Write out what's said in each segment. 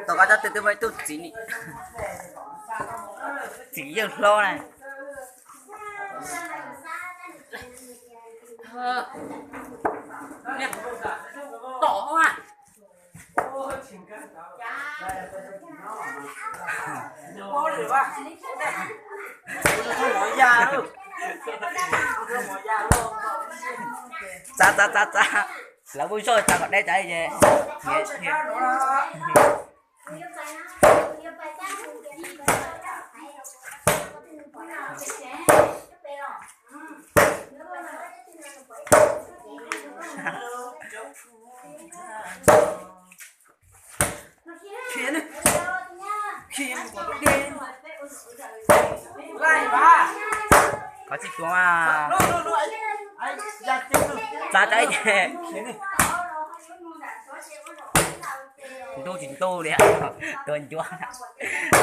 Tom qab cov twg twb muaj ib tug txiv, txiv yeej hlob na. Txav txav txav txav, lawv kuj zoj txav kom deb txav ces. Qhov tsis tuav mas. Txav txav ib ce. Ntuj tsis ntuj li, tuav ncuav.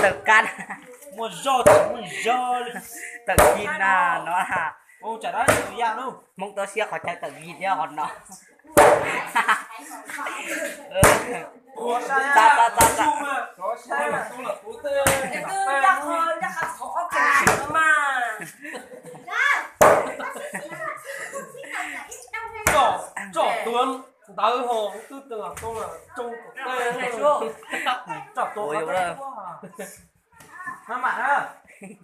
Tawm kab, muaj zog tsis muaj zog li. Tawm kis na no. Hmoob toj siab qhov chaw tawm kis thiab qhov no. Txav txav txav txav. Tsom tuav ntawv ho twb tau tau tsoo kom tej. Tsom tuav qhov tej. Maj mam na,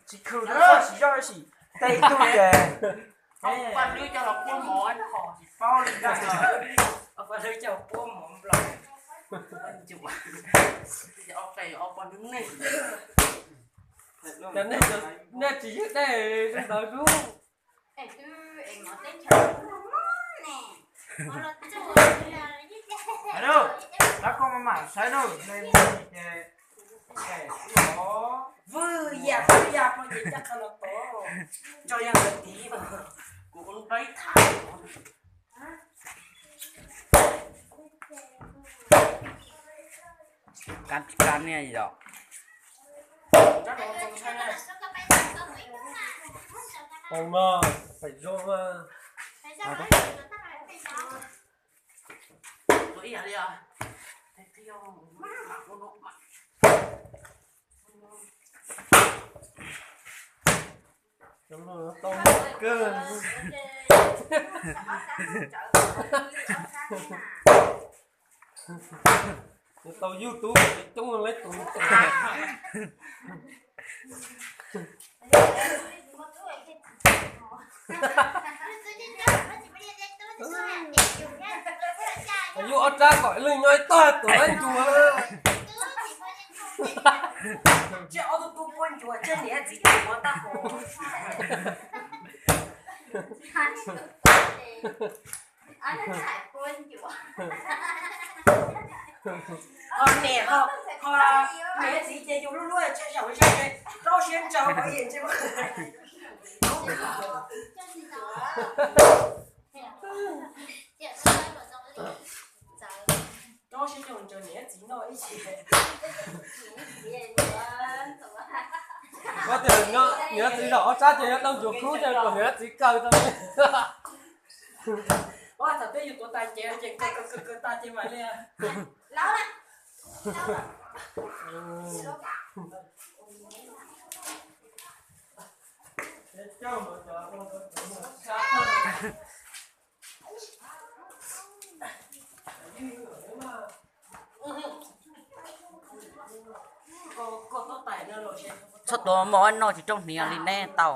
tsis khw na, tsis zoj ib sim tej tug ces. Paj hlwb coj los puab mov, tsis paub li ntag. Paj hlwb coj los puab mov nplog. Ob qe ob poj hnub nej. Nej tsis yog dej ntawd lub. Tab koj maj mam saib na, vwj ya vwj ya poj ces caj qha los tod, nco ya ntawd tiv, kuv ua lub dab tham. Kab kab niaj yom. Pom no, pem zoo mas. Tau kawg. Tau YouTube coob leej tus. Yus ob rab kom leej nyob ib tog tuav ncua. Tsiaj ob tug tub puab ncua, tsiaj niam txiv ncua tag hov. Ho niam, ho niam txiv ces yus lub lub tshaj zaum zog ces rau siab ntso ho yem ntse. Rau siab ntso niam txiv noj ib ce. Koj tias niam txiv zaum ob sab ces yog tau ntsuas kub ces kom niam txiv kaw tau. Ua thaum twg yus tuav tas ces ces kaw kaw kaw kaw tas ces mam li. Txhob tuav mov noj tsis rooj hniav li neb tau.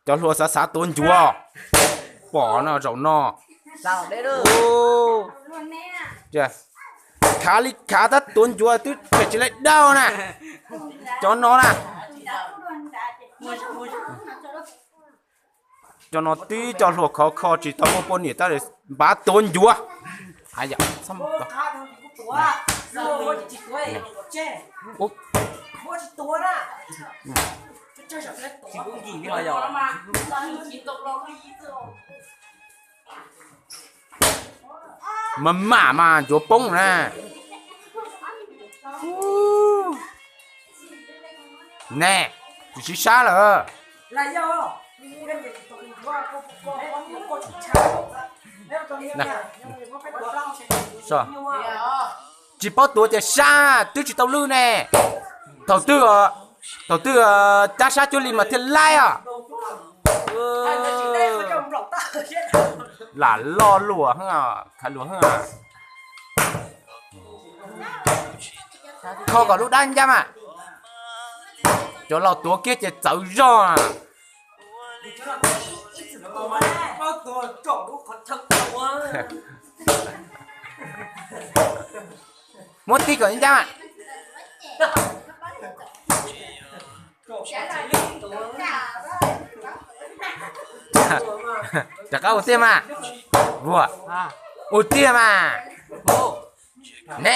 Cov hluas xav xav tuav ncuav, pom no zaum no. Khav li khav tab tuav ncuav twb tsis li dawb na. Cov no na. Cov no twb cov hluas khov kho tsis tau muaj poj niam tab npav tuav ncuav. Yog, mas mam mas ncuav poob na. Ne, tsis sib sab lawm. Tsis paub tuav ces sab twb tsis tau lwj ne. Thaum twg, thaum twg cab sab cuag li mas thiaj laib os. Lam loj luam, khav luam. Kho kom lub dab ncaj mas. Cov laus tuav kiag ces txawv zog. Muab tij kom ncaj mas. Rov qab ua tiag mas. Ua, ua tiag mas. Ne,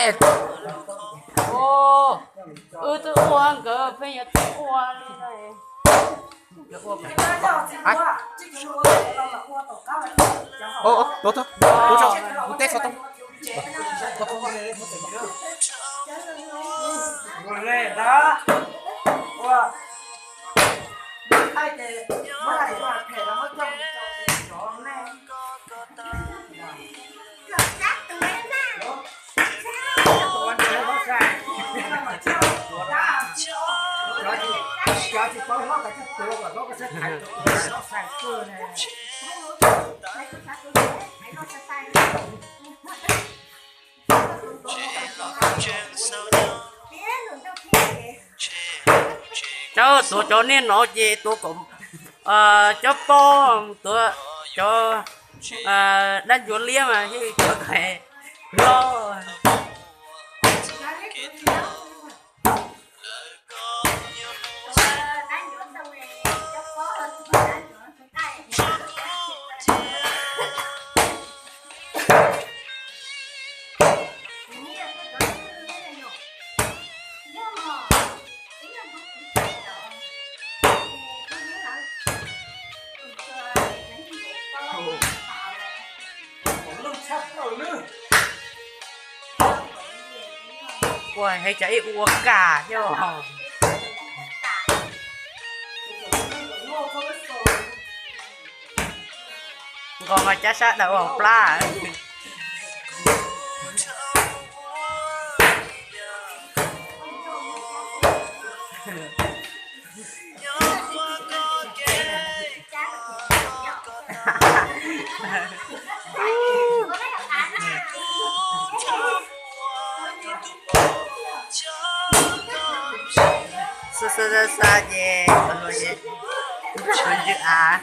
wb twb ua nkawd pheej yuav tsis ua li. Tuav, tuav, tuav, kuv teb txog tau. Cov tuav cov niag no ces tuav kom cov pob, tuav cov dab ncuav liab mas thiaj li tuav kom loj. Ua, hais cov ib ua kam thiab. Nqos mas cab sab daws ua hauv plab. Xab xab xab xab ces luag ces tshuav ntws av.